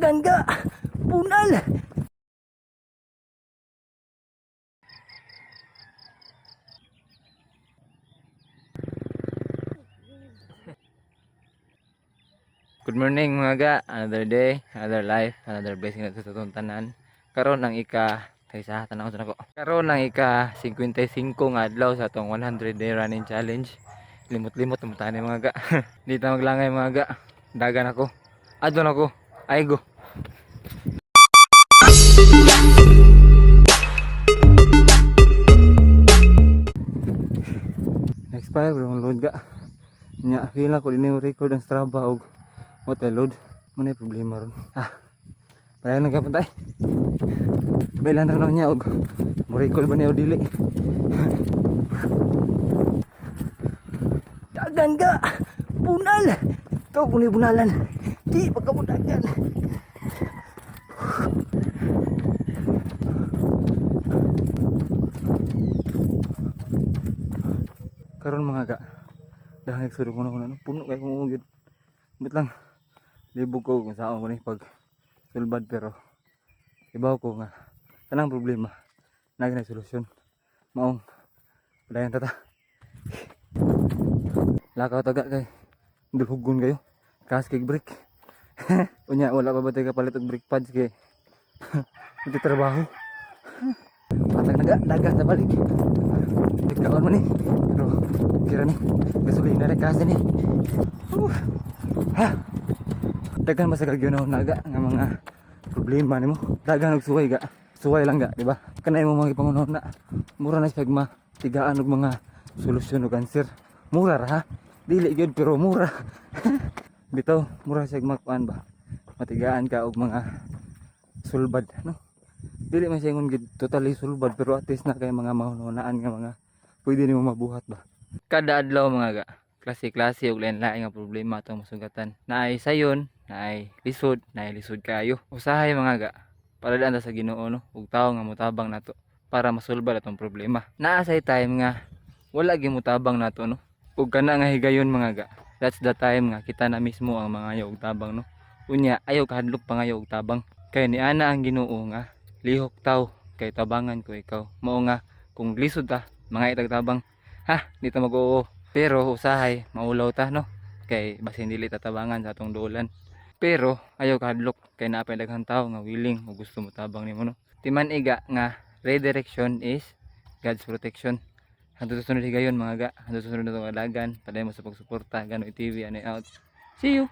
Dagan ga! Bunal! Good morning, mga ga. Another day, another life, another blessing na sa atong tanan. Karon ang ika kaysa tanaw sa nako. Karon ang ika 55 nga adlaw sa atong 100 day running challenge. Limot-limot mo tani, mga ga. Di ta maglangay, mga ga. Dagan ako. Adon ako. Ay go. Expire bro ang load ga. Nya feel ako dinhi mo record ang Strava og what I load. Mo na problema ron. Ah. Padayon na gapon tay. Bailan ra niya og mo record ba niya o dili. Dagan ga! Bunal! Ikaw kung bunalan. Di pagkamudagan. Karon, mga ga. Dahil nagsulog ko na ko na puno kay kung gyud. But lang libog ko kung saan ko ni pag sulbad, pero ibaw ko nga tanang problema na na solusyon. Maong padayon tata. Lakaw taga kay dulhugon kayo. Kas kay brake. Unya wala pa ba tayo kapalit og brake pads kay hindi trabaho. Patag naga, dagan sa balik. Ikaw man ni. Pero kira ni gasolina rin kasi ni. Ha. Daghan ba sa kagyunaw naga nga mga problema nimo? Daghan og suway ga. Suway lang ga, di ba? Kanay mo mga ipangunaw na. Mura na siya ma tigaan og mga solusyon og answer. Mura ra ha. Dili gyud pero mura. Bitaw, mura siya makuan ba? Matigaan ka og mga sulbad, no? Dili man siya ingon gid totally sulbad, pero at least na kay mga mahunahunaan nga mga pwede nimo mabuhat ba. Kada adlaw, mga ga, klase-klase ug lain-lain nga problema atong masugatan. Naay sayon, naay lisod, naay lisod kayo. Usahay, mga ga, paladaan ta sa Ginoo, no, ug tawo nga motabang nato para masulbad atong problema. Naa say time nga wala gyud motabang nato, no. Ug kana nga higayon, mga ga, that's the time nga kita na mismo ang mga og tabang, no. Unya ayaw kahadlok pangayo og tabang. Kay niana ang Ginoo nga lihok taw kay tabangan ko ikaw. Mao nga kung lisod ta, mga itagtabang ha, di ta mag-oo. Pero usahay maulaw ta, no, kay basin dili tatabangan sa atong dulan. Pero ayaw kahadlok kay naa pay daghang tawo nga willing o gusto mo tabang nimo, no. Timan iga nga redirection is God's protection. Hangtod sa sunod higayon, mga ga. Hangtod sa sunod na dagan. Padayon mo sa pagsuporta. Ganoy TV ano out. See you.